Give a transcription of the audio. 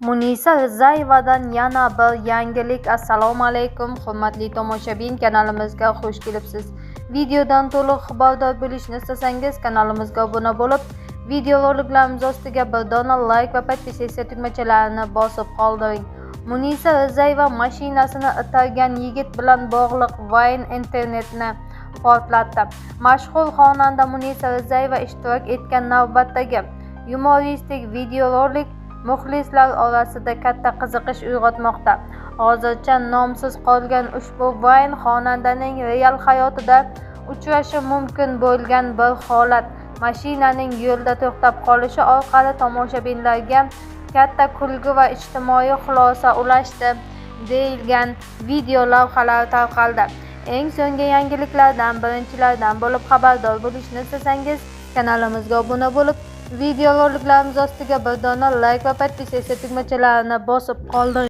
Munisa Rizayevadan yana bir yangilik. Assalomu alaykum, hurmatli tomoshabin, kanalimizga xush kelibsiz. Videodan to'liq xabardor bo'lishni istasangiz, kanalimizga obuna bo'lib, videoroliklarimiz ostiga bir dona like va podpisatsiya tugmachalarini bosib qoldiring. Munisa Rizayeva mashinasini itargan yigit bilan bog'liq Vine internetni portlatdi. Mashhur xonanda Munisa Rizayeva ishtirok etgan navbatdagi yumoristik videorolik muxlislar orasida katta qiziqish uyg'otmoqda. Hozircha nomsiz qolgan ushbu Vine xonandaning real hayotida uchrashi mumkin bo'lgan bir holat – mashinaning yo'lda to'xtab qolishi orqali tomoshabinlarga katta kulgi va ijtimoiy xulosa ulashdi, deyilgan video lavhalar tarqaldi. Eng so'nggi yangiliklardan birinchilardan bo'lib xabardor bo'lishni istasangiz, kanalimizga obuna bo'lib, videoroliklarimiz ostiga bir dona like va podpisatsiya tugmachalarini bosib qoldiring.